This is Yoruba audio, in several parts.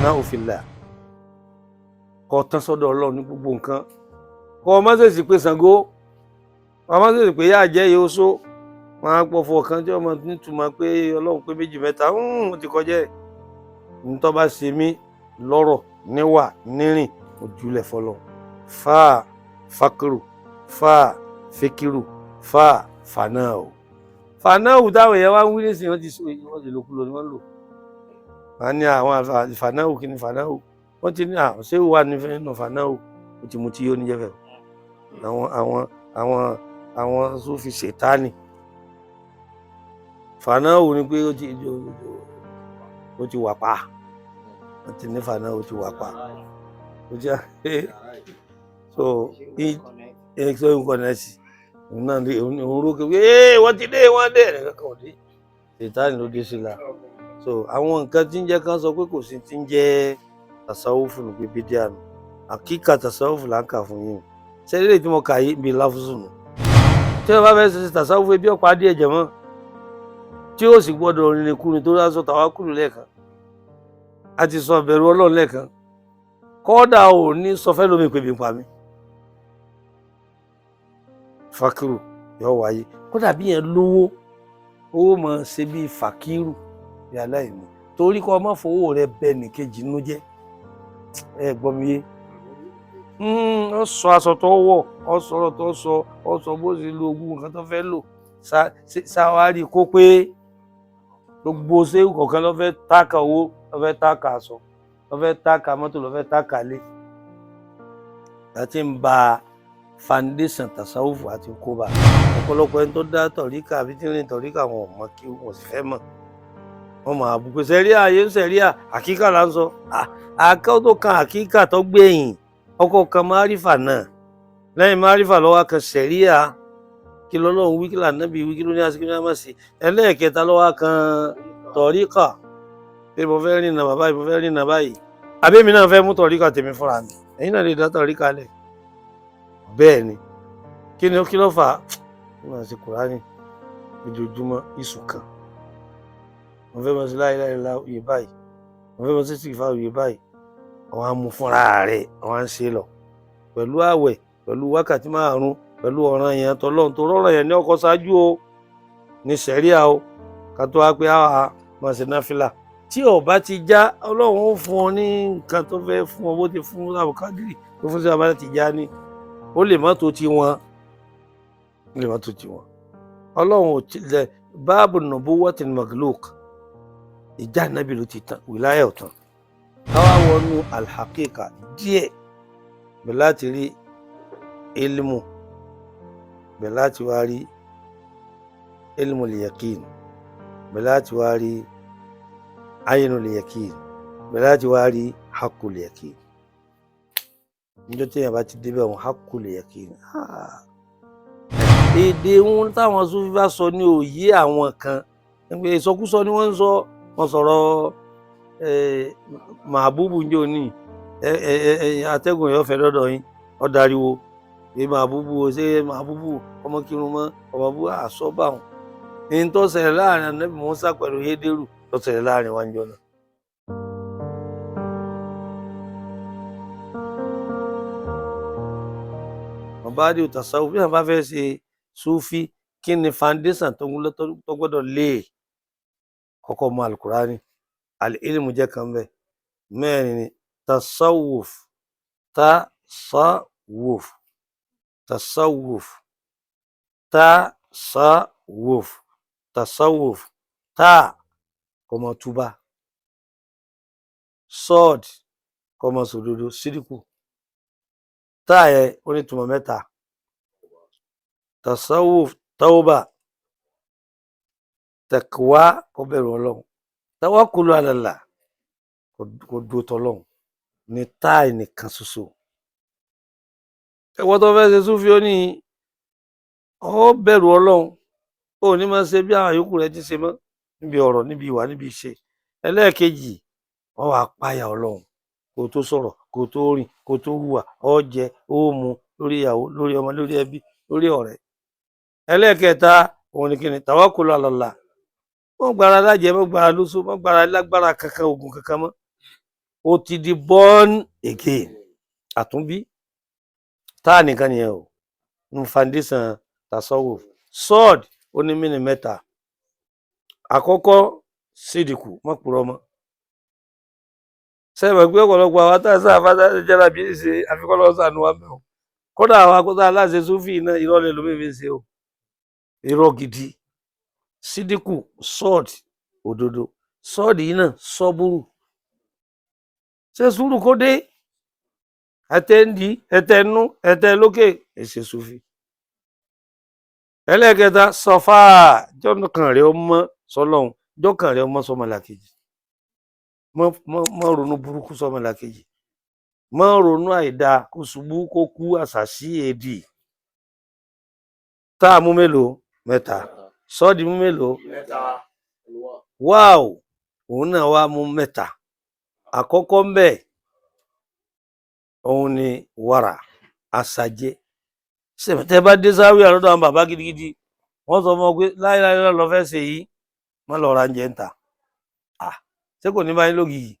Fanáhù fillah, kọ́ tán sọ́dọ̀ Ọlọ́run ní gbogbo nǹkan. Kọ́ ọ má ṣèṣì pé Ṣàngó, ọ má ṣèṣì pé yáà jẹ́ yóò só wọn á pọ̀ fún ọ̀kan tí ọmọ nítumọ̀ pé Ọlọ́run pé méjì mẹ́ta ó ti kọjá ẹ̀. Ntọ́ bá ṣe mí lọ́rọ̀ níwà nírìn ojúlẹ̀ fọlọ́ fa fakiru fa fikiru fa fanáà fanáà táwọn èèyàn wá ń wí nísìnyí, wọ́n ti sọ wọ́n ti lòkulò ni wọ́n lò. Wọ́n ní àwọn fanáà kí ni fanáà, wọ́n ti ní ṣé wà ní nínú fanáà ó ti mú tí yóò níjẹ́ fẹ́. Àwọn àwọn àwọn àwọn Sufi ṣètánì fanáà ni pé ó ti wà pa, wọ́n ti ní fanáà ó ti wà pa, ó jẹ́ so so nkọ̀nẹ́sì òun náà ní òun rókè pé ee wọ́n ti dé, wọ́n dé, ẹ̀rọ kan ò dé, ṣètánì ló dé sí la. So àwọn nǹkan tí ń jẹ́ kán sọ pé kò sí ti ń jẹ́ tasawufu nù pé bídíà nù, àkíkà tasawufu là ń kà fún yín. Ṣé ilé tí mo kà yìí bíi láfúsù nù? Tí wọ́n bá fẹ́ ṣe tasawufu ebi ọ̀pá díẹ̀ jẹ̀ mọ́, tí ó sì gbọ́dọ̀ rìnrìn kúrin tó rásọ tàwákùlù lẹ́ẹ̀kan, a ti sọ bẹ̀rù Ọlọ́run lẹ́ẹ̀kan, kọ́dà ò ní sọ fẹ́ lómi pé bí n pa mí. Fakiru yóò wáyé, kódà bí yẹn lówó owó mọ̀ ṣe bíi fakiru bí aláìní, torí kọ́ ọmọ fowó rẹ bẹ nìkejì nínú jẹ́. Ẹ gbọ́ mi yé? Ó sọ aṣọ tó wọ̀, ó sọ̀rọ̀ tó sọ, ó sọ bó ṣe lo ogún nǹkan tó fẹ́ lò ṣáwárí kó pé gbogbo ṣé kọ̀ọ̀kan ló fẹ́ táàkà owó, ló fẹ́ táàkà aṣọ, ló fẹ́ táàkà mọ́tò, ló fẹ́ táàkà lé. Láti ń ba foundation tasawufu àti kóbá ọ̀pọ̀lọpọ̀ ẹni tó dá tọ̀ríkà àbí tí ń rìn tọ̀ríkà wọn ò mọ kí wọn sì fẹ́ mọ̀. Wọ́n máa bú pé sẹ́ríà yé ń sẹ́ríà, àkíkà là ń sọ. Àkọ́ tó kan àkíkà tó gbẹ̀yìn ọkọ̀ kan márífà náà, lẹ́yìn márífà lọ́wọ́ kan sẹ́ríà, kí lọ́lọ́run wí, kí lànàbí wí, kí ló ní àsìkò ní àmàsí. Ẹlẹ́ẹ̀kẹta lọ́wọ́ kan tọ̀ríkà, pé mo fẹ́ rìnnà bàbá yìí, mo fẹ́ rìnnà báyìí, àbí èmi náà fẹ́ mú tọ̀ríkà tèmi fúnra mi. Ẹ̀yin náà lè dá tọ̀ríkà lẹ̀. Bẹ́ẹ̀ ni, kí ni kí ló fà á? Mo máa ṣe Kùránì ojoojúmọ́ ìṣù kan, mo fẹ́ máa ṣe láìláìlá iye báyìí, mo fẹ́ máa ṣe sìgìfà iye báyìí. Àwọn á mú fúnra rẹ̀, àwọn á ń ṣe lọ pẹ̀lú àwẹ̀, pẹ̀lú wákàtí márùn-ún, pẹ̀lú ọ̀ràn yẹn tọ́lọ́run tó rọ̀rọ̀ yẹn ní ọkọ̀ ṣáájú o ní sẹ̀ríà o, ká tó wá pé àwa máa ṣe náfìlà. Tí ó bá ti já, Ọlọ́run ó fún ọ ní nǹkan tó fẹ́ fún ọ, bó ti fún Abdulkadiri tó fún sí abala ti já ní, ó lè má tó ti wọn, ó lè má tó ti wọn. Ọlọ́run ò tilẹ̀ báàbù nubuwwatil magluk, ìjà nábì ló ti tán, wìláyà ò tán. Káwá wọnú alhakika díẹ̀ bẹ̀ láti rí ilmu, bẹ̀ láti wá rí ilmu liyakin, bẹ̀ láti wá rí ayinu liyakin, bẹ̀ láti wá rí hakku liyakin. Níjọ́ tí èèyàn bá ti débẹ̀ wọn hakku liyakin. Èdè wọn táwọn Sufi bá sọ ní òye àwọn kan, ìsọkúsọ ni wọ́n ń sọ. Wọ́n sọ̀rọ̀ màbúbù ń jò ní atẹ́gùn yóò fẹ́ dọ́dọ̀ yín, ó dariwo pé màbúbù ó ṣe màbúbù ọmọ kírun mọ́ ọmọ bú àsọ́bà wọn. Ní tó ṣẹlẹ̀ láàrin Ànábì Mùsá pẹ̀lú Hédérù tó ṣẹlẹ̀ láàrin wa ń jọ náà. Mabadi tasawuf, bí wọn bá fẹ́ ṣe Sufi, kí ni foundation tó gbọ́dọ̀ lé? Kọ́kọ́ mọ̀ alukurani, al-ilmu jẹ́ kan bẹ́ẹ̀. Mẹ́rin ni tasawuf, tasawuf, tasawuf, tasawuf, tasawuf. Tá kọ́mọ túbà, sọ́ọ̀d kọ́mọ sòdodo, sídìkù. Tá yẹ ó ní túmọ̀ mẹ́ta. Tasawuf tawba, taqwa kó bẹ̀rù Ọlọ́run, tawakkulu ala Allah kó dúró tọ́lọ́run ní táì nìkan ṣoṣo. Ẹ̀wọ́n tó fẹ́ ṣe Súfì ó ní ó bẹ̀rù Ọlọ́run, ó ní máa ṣe bí àwọn yòókù rẹ̀ ti ṣe mọ́ níbi ọ̀rọ̀, níbi ìwà, níbi ìṣe. Ẹlẹ́ẹ̀kejì, wọ́n wàá páyà Ọlọ́run kó tó sọ̀rọ̀, kó tó rìn, kó tó hùwà, ó jẹ, ó mu lórí ìyàwó, lórí ọmọ, lórí ẹbí, lórí ọ̀rẹ́. Ẹlẹ́ẹ̀kẹta òun ni kíni? Tawakkulu ala Allah. Wọ́n gbára lájẹ, wọ́n gbára lóṣù, wọ́n gbára lágbára kankan, oògùn kankan mọ́. Ó ti di born again, àtúnbí. Táà nìkan nìyẹn o, nu foundation tasawuf. Sọ́ọ̀d ó ní mínì mẹ́ta. Àkọ́kọ́, sídìkù, má purọ́ mọ́. Sẹ́yìn pé ọ̀pọ̀lọpọ̀ àwọn tá a sáà fásitì àti jẹ́ra bí ṣe àfikọ́lọ́ sànù wa mẹ́wọ̀n. Kódà àwọn akótó aláṣẹ súfì náà, irọ́ lè lómi fi ṣe o, irọ́ gidi. Sídìkù, sọ́ọ̀d, òdodo. Sọ́ọ̀dì yìí náà, sọ́búrù, ṣe sùúrù kó dé ẹtẹ ń di ẹtẹ nú ẹtẹ lókè èsè súfì. Ẹlẹ́ẹ̀kẹta, sọfà, jọ́kàn rẹ̀ ó mọ́ sọlọ́hún, jọ́kàn rẹ̀ ó mọ́ sọmọlàkejì. Mọ́ ronú burúkú sọmọlàkejì, mọ́ ronú àìdáa, kó ṣubú kó kú àṣàṣì èdì. Tá a mú mélòó? Mẹ́ta. Sọ́ọ̀dì mú mélòó? Mẹ́ta. Wáò, òun náà wá mú mẹ́ta. Àkọ́kọ́ ń bẹ̀, òun ni wàrà àṣàjẹ. Tẹ bá dé sáwí àlọ́dọ̀ àwọn bàbá gidigidi, wọ́n sọ fún ọ pé láíláí lọ fẹ́ ṣe yìí, má lọ ra oúnjẹ ń tà. Ah, ṣé kò ní báyìí lógìyì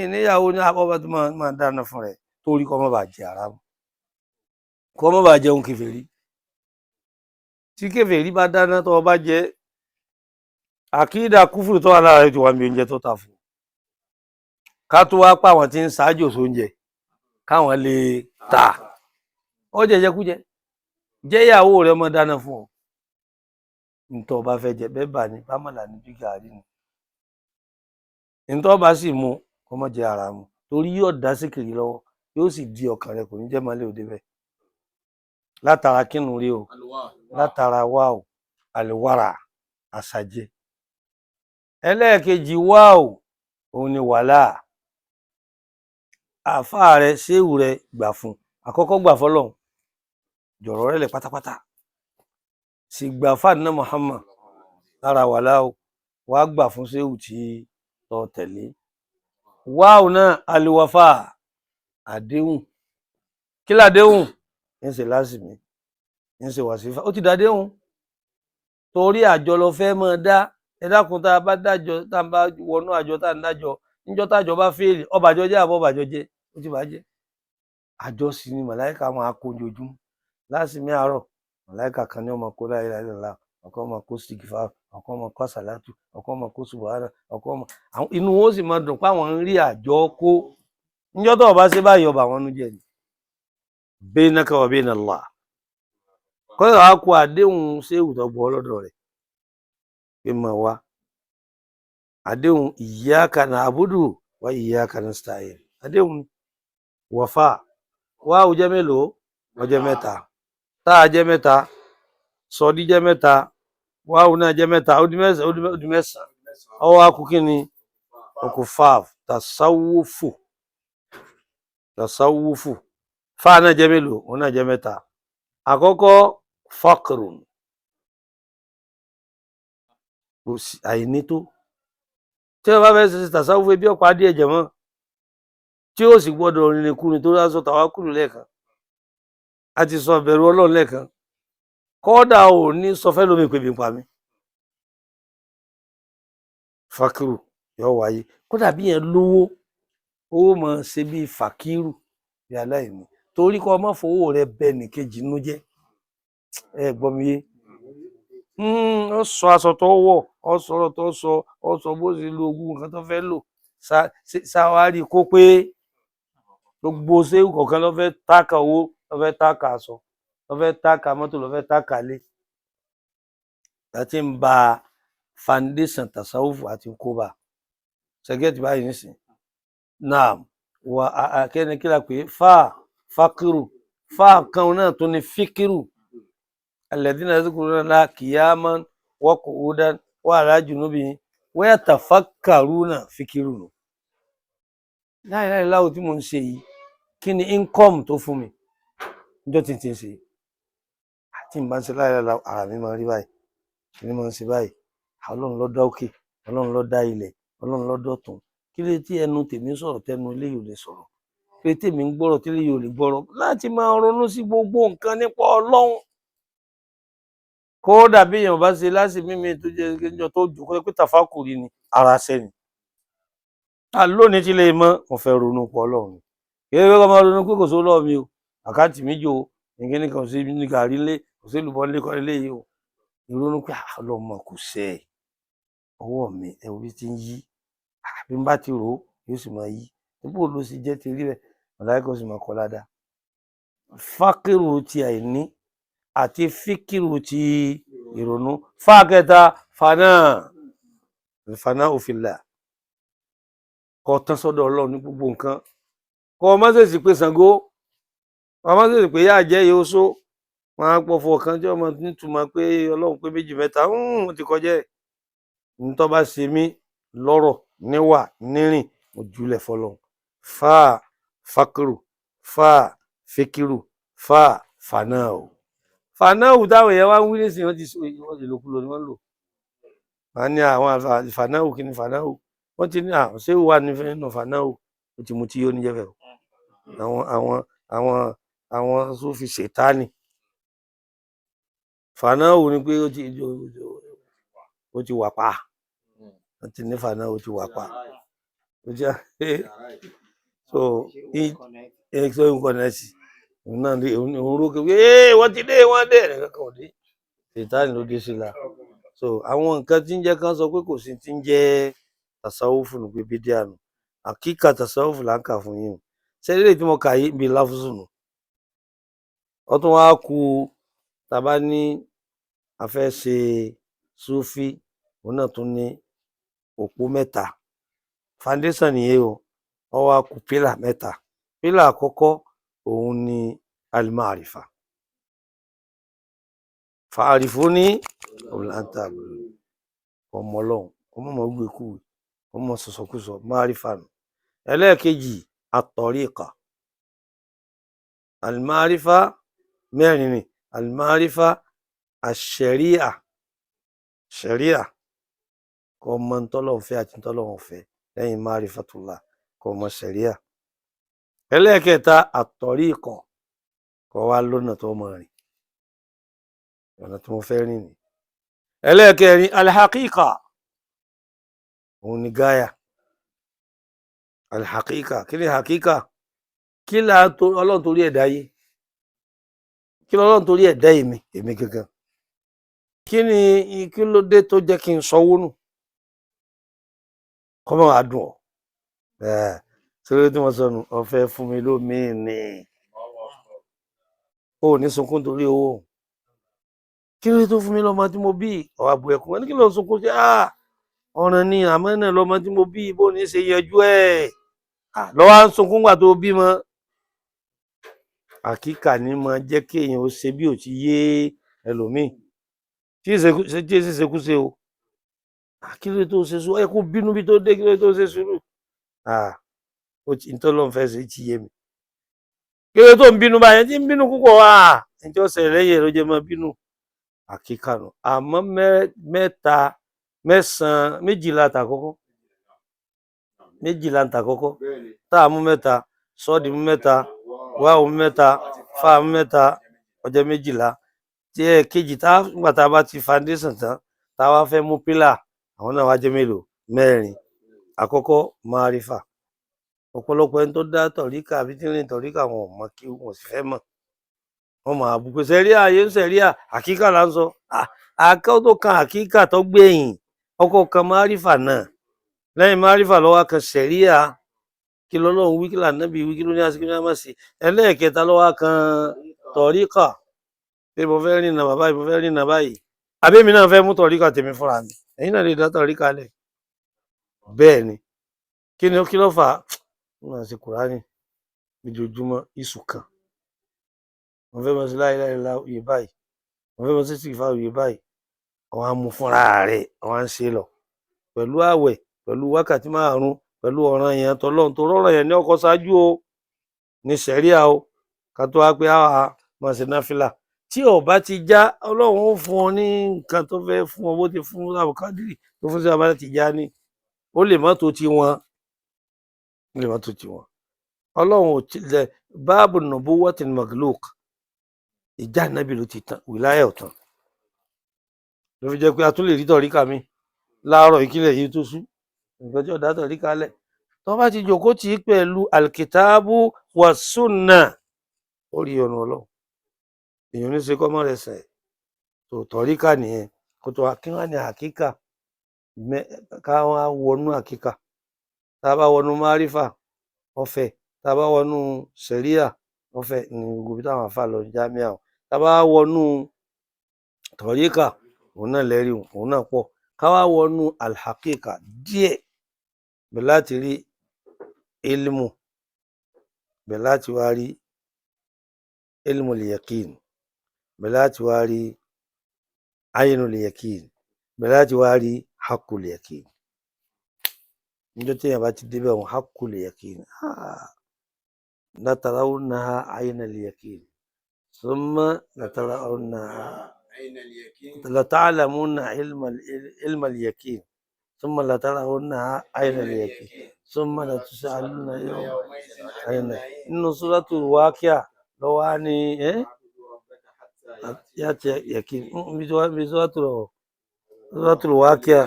ìníyàwó ní abọ́bá tó máa dáná fún rẹ̀, torí kọ́ má bàa jẹ ara mu, kọ́ má bàa jẹun kèfèrí. Tí kèfèrí bá dáná tó o bá jẹ, àkídà kúfùrù tó wà lára rẹ̀ ti wà níbi oúnjẹ tó ta fún. Ká tó wá pa àwọn tí ń ṣáájò sóúnjẹ káwọn lè tà ó jẹjẹkújẹ. Jẹ́ ìyàwó rẹ̀ ọmọ dáná fún ọ, ntọ́ bá fẹ́ jẹ bẹ́ẹ̀ bá ní bámọ̀là ní bí gàárì ni, ntọ́ bá sì mu kó má jẹ ara mu, torí yóò dá síkìrì lọ́wọ́, yóò sì di ọkàn rẹ, kò ní jẹ́ mọ́lẹ̀ òde bẹ́ẹ̀. Látara kínú rí o, látara wá o, àlùwàrà, àṣàjẹ. Ẹlẹ́ẹ̀kejì, wá o, òun ni wàhálà. Àáfàá rẹ, ṣéwù rẹ, gbà fún. Àkọ́kọ́, gbà fọlọ́hún, jọ̀rọ̀ rẹ lẹ̀ pátápátá, sì gbà fáànà Muhammad. Lára wàhálà o, wàá gbà fún ṣéwù tí tọ́ tẹ̀lé. Wáò náà, àlùwàfà, àdéhùn. Kí làdéhùn? Ń ṣe lásìmí, ń ṣe wàsífà, ó ti dàdéhùn, torí àjọ lọ fẹ́ máa dá. Ẹ dákun, tá a bá dájọ, tá a bá wọnú àjọ, tá a ń dájọ, níjọ́ tájọ bá fèèlì, ọbàjọ jẹ́ àbọ̀ ọbàjọ jẹ́, ó ti bàjẹ́. Àjọ sì ni màláìka máa kó ojoojúmọ́ lásìmí àárọ̀. Màláìka kan ní ọmọ kó láyé láyé lọ́la, ọ̀kan ọmọ kó sìgìfà, ọ̀kan ọmọ kó àsàlátù, ọ̀kan ọmọ kó subahana, ọ̀kan ọmọ àwọn. Inú wọn ó sì máa dùn pé àwọn ń rí àjọ kó. Níjọ́ tó o bá ṣe báyìí, ọba àwọn nu jẹ ni bainaka wa baina Allah. Kọ́yọ̀ á kó àdéhùn ṣéwù tó gbọ́ lọ́dọ̀ rẹ̀ pé mọ̀ wá àdéhùn iyyaka na'budu wa iyyaka nasta'in. Àdéhùn wọ̀fà wá, ó jẹ́ mélòó? Ó jẹ́ mẹ́ta. Tá a jẹ́ mẹ́ta, sọdí jẹ́ mẹ́ta, wáwù náà jẹ́ mẹ́ta, ó di mẹ́sàn, ó di mẹ́sàn. Ọwọ́ akú kí ni? Okù fáf, tasawufu. Tasawufu, fáà náà jẹ́ mélòó? Òun náà jẹ́ mẹ́ta. Àkọ́kọ́, faqrun, kò sí àìní tó. Tí wọ́n bá fẹ́ ṣe tasawufu, ebi ọ̀pá díẹ̀ jẹ̀mọ́, tí ó sì gbọ́dọ̀ rìnrìn kùnrin, tó rásọ tàwákùlù lẹ́ẹ̀kan, a ti sọ bẹ̀rù Ọlọ́run lẹ́ẹ̀kan. Kọ́dà ò ní sọ fẹ́ lómi pé ebi ń pa mí. Fakiru yóò wáyé. Kódà bí yẹn lówó, owó máa ṣe bí fàkírù, bí aláìní, torí kọ́ ọmọ fowó rẹ bẹ nìkejì nínú jẹ́. Ẹ gbọ́ mi yé? Ó sọ aṣọ tó wọ̀, ó sọ̀rọ̀ tó sọ, ó sọ bó ṣe lo ogún nǹkan tó fẹ́ lò. Ṣáwárí kó pé gbogbo ṣéwù kọ̀ọ̀kan ló fẹ́ táàkà owó, ló fẹ́ táàkà aṣọ, ló fẹ́ táàkà mọ́tò, ló fẹ́ táàkà lé, láti ń ba foundation tasawufu àti kóbá ṣẹgẹ́tì báyìí nísìn náà. Wà á kẹ́ni kí la pè é? Fa fakiru, fa kan náà tó ní fikiru. Alladhina yadhkuruna Allaha qiyaman wa qu'udan wa ala junubihim wa yatafakkaruna, fikiru nù. Láìláì láwo tí mo ń ṣe yìí, kí ni income tó fún mi níjọ́ tí n ti ń ṣe? Tí n bá ń ṣe láìláì láwo, ara mi máa ń rí báyìí, kí ni máa ń ṣe báyìí? Ọlọ́run ló dá òkè, Ọlọ́run ló dá ilẹ̀, Ọlọ́run ló dọ̀tún. Kí ló tí ẹnu tèmi ń sọ̀rọ̀ tẹnu eléyìí ò lè sọ̀rọ̀? Kí ló tèmi ń gbọ́rọ̀ tí eléyìí ò lè gbọ́rọ̀? Láti máa ronú sí gbogbo nǹkan nípa Ọlọ́run. Kódà bí èèyàn bá ṣe láti mímí tó jẹ́ kéjọ tó jù kó pé tàfákùrì ni ara ṣẹ́ni. Ta lónìí tí lè mọ́, mo fẹ́ ronú pọ̀ Ọlọ́run. Kì í ṣe pé kọ́ máa ronú pé kò sówó lọ́wọ́ mi o, àkáǹtì mi jò o, nǹkan kan sí ní gàrí ńlé, kò sí èlùbọ́ ńlé kọ́ eléyìí o. Ìrònú pé Ọlọ́run mọ̀ kò ṣe é. Ọwọ́ mi ẹ wo bí ti ń yí. Bí n bá ti rò ó, yóò sì máa yí. Bó ló sì jẹ́ ti rí bẹ́ẹ̀, màláíkà ó sì máa kọ́ ládàá. Fákìrù ti àìní àti fíkìrù ti ìrònú. Fákẹta, faná. Faná òfìlà. Kó tán sọ́dọ̀ Ọlọ́run ní gbogbo nǹkan. Kó má ṣèṣì pé Ṣàngó. Kó má ṣèṣì pé yá jẹ́ yóò só. Wọ́n á pọ̀fọ̀ kan tí ọmọ nítumọ̀ pé Ọlọ́run pé méjì mẹ́ta, ó ti kọjá ẹ̀. Ní tó bá ṣe mí lọ́rọ̀, níwà, nírìn, mo jùlẹ̀ fọlọ́run. Fá fákìrù, fá fíkìrù, fá fanáà o. Fanáà táwọn èèyàn wá ń wí nísìnyí, wọ́n ti wọ́n ti lòkulò ni wọ́n ń lò. Wọ́n á ní àwọn fanáà, kí ni fanáà? Wọ́n ti ní ṣé ó wà nínú fanáà? Ó ti mutí yó níjẹ́ bẹ́ẹ̀ o. Àwọn Súfì ṣètánì. Fanáà ni pé ó ti wà pa. Wọ́n ti ní fanáà ó ti wà pa. Ó jẹ́ so so ìkọ̀nẹ́sì. Òun náà ní òun rókè pé wọ́n ti dé, wọ́n dé, ẹ̀rẹ̀ kankan ò dé. Ṣètánì ló dé sí la. So àwọn nǹkan tí ń jẹ́ kán sọ pé kò sí tí ń jẹ́ tasawufu nù pé bídíà nù. Àkíkà tasawufu là ń kà fún yín o. Ṣé eléyìí tí mo kà yìí bí láfúsù nù? Ó tún wá ku tá a bá ní a fẹ́ ṣe Súfí, òun náà tún ní òpó mẹ́ta. Foundation nìyẹn o. Ó wá ku pílà mẹ́ta. Pílà àkọ́kọ́ òun ni al-ma'rifa. Fa'arifuni qabla an ta'buduni. Ọmọ Ọlọ́run, ọmọ mọ̀ gbé kú, ọmọ sọ̀sọ̀kúsọ, ma'rifa nù. Ẹlẹ́ẹ̀kejì, at-tariqa. Al-ma'rifa mẹ́rin ni. Al-ma'rifa, ash-sharia. Sharia. Kó mọ ntọ́lọ́run fẹ́ àti ntọ́lọ́run ò fẹ́ lẹ́yìn ma'rifatullah, kó mọ sharia. Ẹlẹ́ẹ̀kẹta, at-tariqa. Kó wá lọ́nà tó mọ̀ rìn. Ọ̀nà tí mo fẹ́ rìn ni. Ẹlẹ́ẹ̀kẹrin, al-haqiqa. Òun ni gáyà. Al-haqiqa. Kí ni haqiqa? Kí là Ọlọ́run torí ẹ̀ dáyé? Kí lọ́lọ́run torí ẹ̀ dá èmi, èmi gangan? Kí ni kí ló dé tó jẹ́ kí n sọwó nù? Kọ́mọ àdùn ọ̀. Sórí tí mo sọ nù, ó fẹ́ fún mi lómìn ni. O ò ní sunkún torí owó. Kí ló dé tó fún mi lọ́mọ tí mo bí? Ọ̀wá bu ẹkún. Wọ́n ní kí ló ń sunkún sí? Ọ̀ràn ni àmọ́ náà lọ́mọ tí mo bí, bó ní ṣe yanjú ẹ̀. Lọ́wọ́ à ń sunkún gbà tó bímọ. Àkíkà ní máa jẹ́ kí èèyàn ó ṣe bí ò ti yé ẹlòmíì. Tí èsì ṣekúṣe o. Kí ló dé tó ṣe sùúrù? Ẹ kó bínú bí tó dé, kí ló dé tó ṣe sùúrù? Ó ti ntọ́lọ́run fẹ́ ṣe ti yé mi. Kí ló dé tó ń bínú báyẹn? Tí ń bínú púpọ̀ wá. Ǹjẹ́ ó ṣẹlẹ̀ lẹ́yìn ẹ̀ ló jẹ́ máa bínú. Àkíkà nù. Àmọ́ mẹ́ta, mẹ́sàn-án, méjìlá tàkọ́kọ́. Méjìlá tàkọ́kọ́. Tá a mú mẹ́ta, sọ́ọ̀dì mú mẹ́ta, wáwù mú mẹ́ta, fáà mú mẹ́ta, ó jẹ́ méjìlá. Tí ẹ kejì tá nígbà tá a bá ti foundation tán, tá a wá fẹ́ mú pílà, àwọn náà wá jẹ́ mélòó? Mẹ́rin. Àkọ́kọ́, márífà. Ọ̀pọ̀lọpọ̀ ẹni tó dá tọ̀ríkà àbí tí ń rìn tọ̀ríkà wọn ò mọ̀ kí wọ́n sì fẹ́ mọ̀. Wọ́n máa bú pé sẹ̀ríà ayé ń sẹ̀ríà, àkíkà là ń sọ. Àkọ́ tó kan àkíkà tó gbẹ̀yìn, ọkọ̀ kan márífà náà. Lẹ́yìn márífà ló wá kan sẹ̀ríà. Kí lọ́lọ́run wí, kí lànábì wí, kí ló ní àṣẹ, kí ló ní àmọ̀sí. Ẹlẹ́ẹ̀kẹta ló wá kan tọ̀ríkà. Pé mo fẹ́ rìnà bàbá yìí, mo fẹ́ rìnà báyìí. Àbí èmi náà fẹ́ mú tọ̀ríkà tèmi fúnra mi. Ẹ̀yin náà lè dá tọ̀ríkà lẹ̀. Bẹ́ẹ̀ ni. Kí ni kí ló fà á? Mo máa ṣe Kùránì lójoojúmọ́ ìṣù kan. Mo fẹ́ máa ṣe la ilaha illallah iye báyìí. Mo fẹ́ máa ṣe istighfar iye báyìí. Àwọn á mú fúnra rẹ̀, àwọn á ń ṣe lọ. Pẹ̀lú àwẹ̀, pẹ̀lú wákàtí márùn-ún, pẹ̀lú ọ̀ranyàn tọlọ́run tó rọ̀rọ̀ yẹn ní ọkọ̀ ṣáájú o. Ní ṣẹ̀ríà o. Ká tó wá pé àwa máa ṣe náfìlà. Tí ó bá ti já, Ọlọ́run ó fún ọ ní nǹkan tó fẹ́ fún ọ, bó ti fún Abdulkadiri tó fún sí Abdul Tijani. Ó lè má tó ti wọn. Ó lè má tó ti wọn. Ọlọ́run ò tilẹ̀ báàbù nubuwwatil magluk. Ìjà nábì ló ti tán, wìláyà ò tán. Ló fi jẹ́ pé a tún lè rí tọ̀ríkà mi láàárọ̀ ìkílẹ̀ yìí tó sú. Nǹkan tí ó dá tọ̀ríkà lẹ̀. Tó bá ti jòkó tì í pẹ̀lú alkitabu wa sunna, ó rí ọ̀nà Ọlọ́run. Èèyàn ní ṣe kọ́mọ́ rẹ̀ sẹ̀ tó tọ̀ríkà nìyẹn. Kó tó kí wọ́n ní àkíkà, ká wọ́n á wọnú àkíkà. Tá a bá wọnú márífà ọ̀fẹ́, tá a bá wọnú sẹ̀ríà ọ̀fẹ́ ní gbogbo ibi táwọn àfa lọ jámíà o. Tá a bá wọnú tọ̀ríkà, òun náà lẹ́rìí, òun náà pọ̀. Ká wá wọnú alhakika díẹ̀, bẹ̀ láti rí ilmu, bẹ̀ láti wá rí ilmu liyakin, bẹ̀ láti wá rí ayinu liyakin, bẹ̀ láti wá rí hakul yakin. Níjọ́ téèyàn bá ti débẹ̀ òun hakul yakin, latarawunnaha ayna al-yakin, thumma latarawunnaha lata'lamunna ilma al-yakin, thumma latarawunnaha ayna al-yakin, thumma latus'alunna yawma ayna. Nínú Suratul Waqi'a lọ́wọ́ á ní yàtì yakin bí Suratul Waqi'a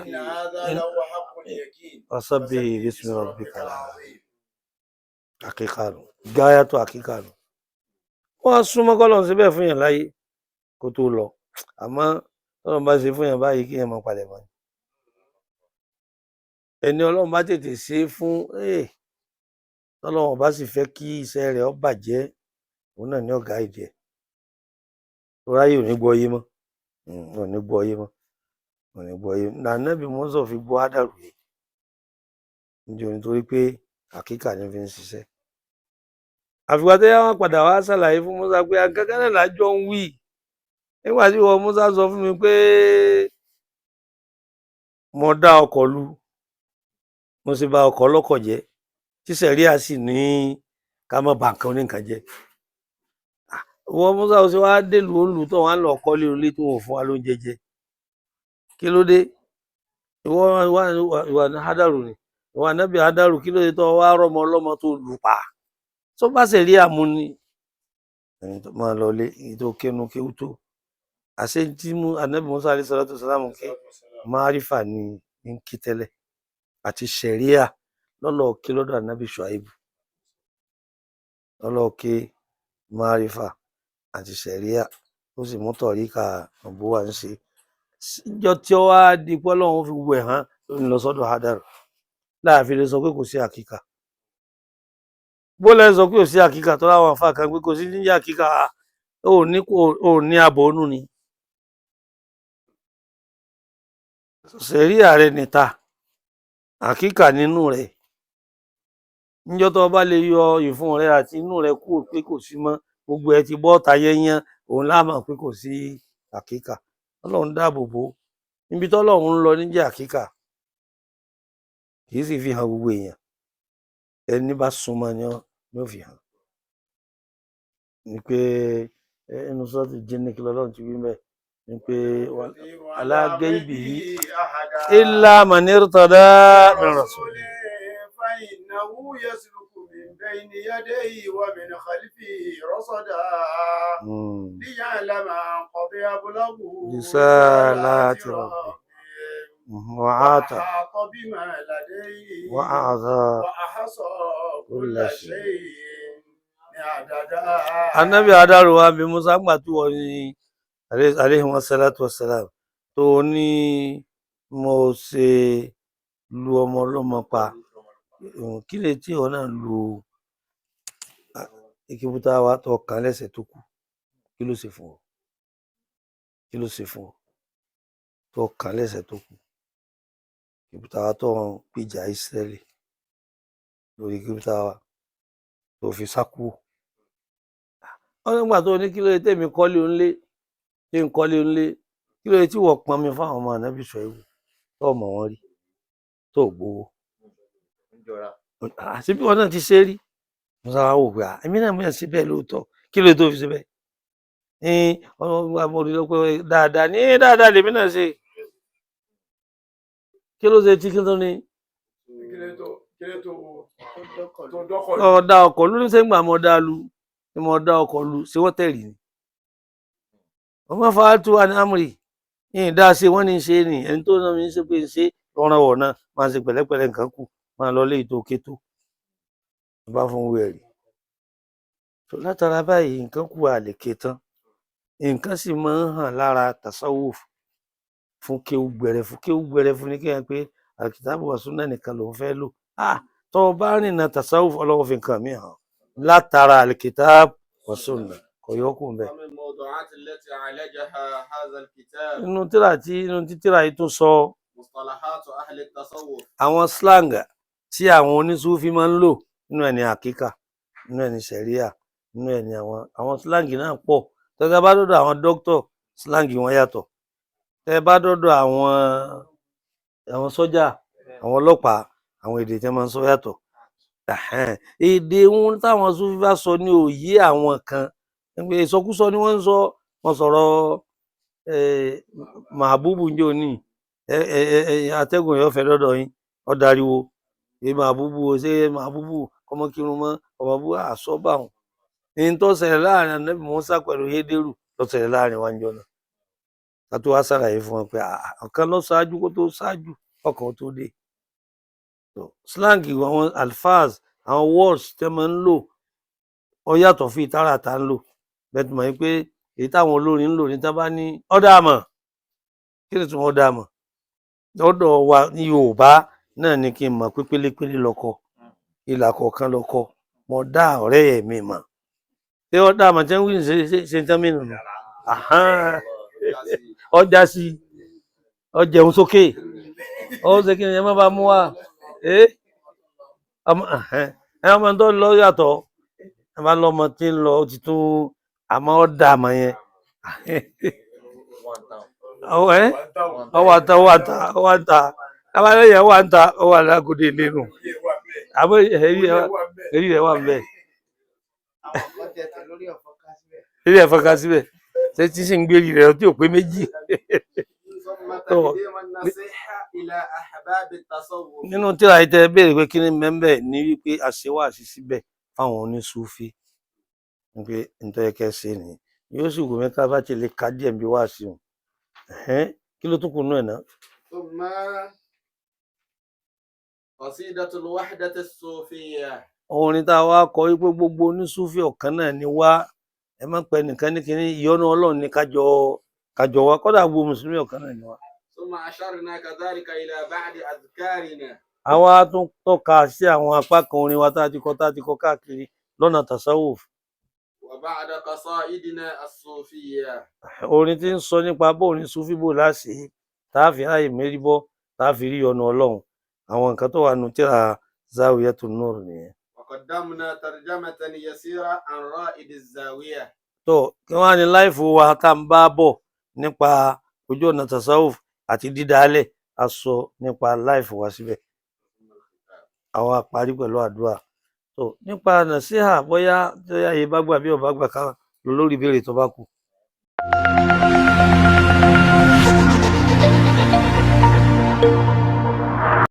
fasabbih bismi rabbikal azim. Àkíkà nù, gáyà tó àkíkà nù. Wọ́n á súnmọ́ kọ́lọ̀ síbẹ̀ fún yàn láyé kó tó lọ, àmọ́ tọ́lọ́run bá ṣe fún yàn báyìí kí yàn máa palẹ̀ mọ́. Ẹni Ọlọ́run bá tètè ṣe é fún, tọ́lọ́run bá sì fẹ́ kí iṣẹ́ rẹ̀ ó bàjẹ́, òun náà ní ọ̀gá ìdí ẹ̀. Tó ráyè ò ní gbọ́ yé mọ́, ò ní gbọ́ yé mọ́, ò ní gbọ́ yé. Nànẹ́bí Mọ́sọ̀ fi gbọ́ Ádàrú yìí nítorí pé àkíkà ni fi ń ṣiṣẹ́. Àfìgbà tó yá wọn padà wá ṣàlàyé fún Musa pé akẹ́kẹ́ náà lájọ ń wí. Nígbà tí wọ́n Musa sọ fún mi pé mo dá ọkọ̀ lu, mo sì bà ọkọ̀ ọlọ́kọ̀ jẹ́, tí sẹ̀ríà sì ní ká má bà nǹkan oníǹkan jẹ́. Wọ́n Musa ó sì wá délùú òǹlù tó wà ń lọ kọ́lé olé tó wọ́n fún wa lóúnjẹ jẹ. Kí ló dé? Ìwọ ìwà ní Hádàrú ni. Ìwà ànábì Hádàrú, kí ló dé tó wá rọ́mọ ọlọ́mọ tó lù pa? Tó bá sẹ̀ríà mu ni. Ẹni tó máa lọ lé èyí tó kénu kéwú tó. Àṣé tí ànábì Musa alayhi salatu wassalam ké márífà ni ń kí tẹ́lẹ̀ àti sẹ̀ríà lọ́lọ́ ké lọ́dọ̀ ànábì Ṣuaibu. Lọ́lọ́ ké márífà àti sẹ̀ríà, ó sì mú tọ̀ríkà ọ̀bùwà ń ṣe. Níjọ́ tí ó wá di pé Ọlọ́run fi wẹ̀ hàn ló ń lọ sọ́dọ̀ Hádàrú. Láàfin lè sọ pé kò sí àkíkà. Bó lẹ́ sọ pé kò sí àkíkà tó láwọn àfáà kan pé kò sí ní àkíkà, ó ní ààbò ònú ni. Sẹ̀ríà rẹ̀ níta, àkíkà nínú rẹ̀. Níjọ́ tó bá lè yọ ìfun rẹ̀ àti inú rẹ̀ kúrò pé kò sí mọ́, gbogbo ẹ ti bọ́ ọ̀tá yẹ́nyẹ́n, òun láàmà pé kò sí àkíkà. Ọlọ́run dáàbò bò ó. Níbi tọ́lọ́run ń lọ níjẹ́ àkíkà, kì í sì fi hàn gbogbo èèyàn. Ẹni bá súnmọ́ ni ó fi hàn. Ní pé inú sọ́ọ̀tì jíní kí lọ́lọ́run ti wí mẹ́, ní pé ala gaibihi illa man irtada min rasul. فإنه يسلك من بين يديه ومن خلفه رصدا ليعلم أن قد أبلغوا رسالات ربهم وأحاط بما لديه وأحصى كل شيء عددا. Ànábì Hádàrú wa bí Musa gbà tó wọ ní alayhi salatu wassalam tó ní mo ṣe lu ọmọ ọlọ́mọ pa. Kí lè tí ìwọ náà lu ìkíbútà wa tó kàn lẹ́sẹ̀ tó kù? Kí ló ṣe fún ọ? Kí ló ṣe fún ọ tó kàn lẹ́sẹ̀ tó kù? Ìkíbútà wa tó ń gbìjà Ísírẹ́lì lórí ìkíbútà wa tó fi sá kúrò. Wọ́n nígbà tó ní kí ló dé tèmi kọ́lé onílé, tí ń kọ́lé onílé, kí ló dé tí wọ́n pọn mi fáwọn ọmọ ànábì Ṣuaibu tó mọ̀ wọ́n rí tó gbowó? Àṣé bí wọn náà ti ṣe rí. Musa wá wò pé èmi náà mọ̀ sí bẹ́ẹ̀ lóòótọ́, kí ló dé tó fi ṣe bẹ́ẹ̀? Ní ọmọ orí ló pé dáadáa ní dáadáa lèmi náà ṣe. Kí ló ṣe tí kí ló ní? Ọ̀dà ọkọ̀ ló ní sẹ́gbà mọ́ dá lu ni mo dá ọkọ̀ lu ṣé wọ́n tẹ̀lé ni. Wọ́n máa fa tú wa ní amúrì ní ìdá ṣe wọ́n ní ṣe ni ẹni tó náà mi ń ṣe pé ṣe lọ́rọ̀ wọ̀ náà máa ṣe pẹ̀lẹ́pẹ̀lẹ́ nǹkan kù máa lọ lé ètò kétó. Ló bá fún wẹ̀rí. So látara báyìí, nǹkan kù àlèké tán, nǹkan sì máa ń hàn lára tasawuf fún kéwú gbẹrẹfu. Kéwú gbẹrẹfu ní kéèyàn pé àkìtàbù wa súnà nìkan lòún fẹ́ lò. Ah, tó o bá rìnà tasawuf, Ọlọ́run fi nǹkan mi hàn látara àlìkìtàbù wa súnà, kò yọ kù mbẹ. ومن الموضوعات التي عالجها هذا الكتاب Inú tíra tí inú títíra yìí tún sọ مصطلحات أهل التصوف. Àwọn slang tí àwọn onísúfí máa ń lò, nínú ẹ̀ ní àkíkà, nínú ẹ̀ ní sẹ̀ríà, nínú ẹ̀ ní àwọn slang náà pọ̀. Tẹ́tẹ́ bá dọ́dọ̀ àwọn dókítà, slang wọn yàtọ̀. Tẹ́ bá dọ́dọ̀ àwọn sọ́jà, àwọn ọlọ́pàá, àwọn èdè tí wọ́n máa ń sọ yàtọ̀. Ẹ̀hẹ́n. Èdè wọn táwọn súfí bá sọ ní òye àwọn kan pé ìsọkúsọ ni wọ́n ń sọ. Wọ́n sọ̀rọ̀ màbúbù ń jò ní atẹ́gùn yóò fẹ́ dọ́dọ̀ yín, ó dariwo ṣé màbúbù o, ṣé màbúbù ọmọ kírun mọ́ ọmọ bú àsọ́bà wọn. Ní tó ṣẹlẹ̀ láàrin Ànábì Mùsá pẹ̀lú Hédérù tó ṣẹlẹ̀ láàrin wa ń jọ náà, ká tó wá ṣàlàyé fún wọn pé ọ̀kan ló ṣáájú kó tó ṣáájú ọkàn tó dé. So, slang, àwọn alfaz, àwọn words tẹ́ máa ń lò, ó yàtọ̀ fún ìtara tá ń lò. Bẹ́ẹ̀ tí mo mọ̀ pé èyí táwọn olórin ń lò ní tá bá ní ọ̀dà àmọ̀, kí ni tí wọ́n dà mọ̀ lọ́dọ̀ wa ní Yorùbá náà ni kí n mọ̀ pé pélépélé lọkọ, ìlà kọ̀ọ̀kan lọkọ, mo dá ọ̀rẹ́ mi mọ̀. Ṣé ọ̀dà àmọ̀ tí wọ́n wí ṣe ṣe tán mí nù? Ọjà sí ọjẹun sókè, ó ṣe kí ni ẹ má bá mú wa ẹ ọmọ tó lọ yàtọ̀, ẹ bá lọ́mọ tí ń lọ, ó ti tún àmọ́ ọ̀dà àmọ̀ yẹn ẹ ọwọ́ àta ọwọ́ àta ọwọ́ àta abalẹ̀ yẹn wà ń ta, ọwọ́ alágòdè nínú àmọ́ èyí rẹ̀ wà ń bẹ̀, èyí rẹ̀ fọ́nká síbẹ̀, ṣé tí sì ń gbé rẹ̀ tí ò pé méjì. ثم تقديم النصيحة إلى أحباب التصوف. Nínú tíra yìí tẹ béèrè pé kí ni mẹ́ńbẹ̀ ní wípé àṣewàṣì síbẹ̀ fáwọn oníṣúfì wípé nítorí kẹ́ ṣe nìyí, yóò sì wù mí ká bá ti lè ka díẹ̀ bí wá sí òun. Kí ló tún kù nú ẹ̀ náà? ثم قصيدة الوحدة الصوفية. Orin tá a wá kọ wípé gbogbo oníṣúfì ọ̀kan náà ni wá, ẹ má pẹ́ nìkan ní kínní, ìyọ́nú Ọlọ́run ní kájọ wá, kódà gbogbo mùsùlùmí ọ̀kan náà ni wá. ثم أشرنا كذلك إلى بعض أذكارنا. Àwa tún tọ́ka sí àwọn apá kan orin wa tá a ti kọ káàkiri lọ́nà tasawuf. وبعد قصائدنا الصوفية. Orin tí ń sọ nípa bó orin sufi bò láṣẹ tá a fi ráàyè mérí bọ́, tá a fi rí ọ̀nà Ọlọ́run, àwọn nǹkan tó wà nù tíra Zawiyatun Nur nìyẹn. وقدمنا ترجمة يسيرة عن رائد الزاوية. Tó kí wọ́n á ní láìfò wa tá à ń bá bọ̀ nípa ojú ọ̀nà tasawuf àti dídálẹ̀, a sọ nípa láìfò wa síbẹ̀, àwa parí pẹ̀lú àdúrà. Tó nípa nàṣíhà, bóyá yìí bá gbà bí ọba gbà, ká lọ lórí ìbéèrè tó bá kù.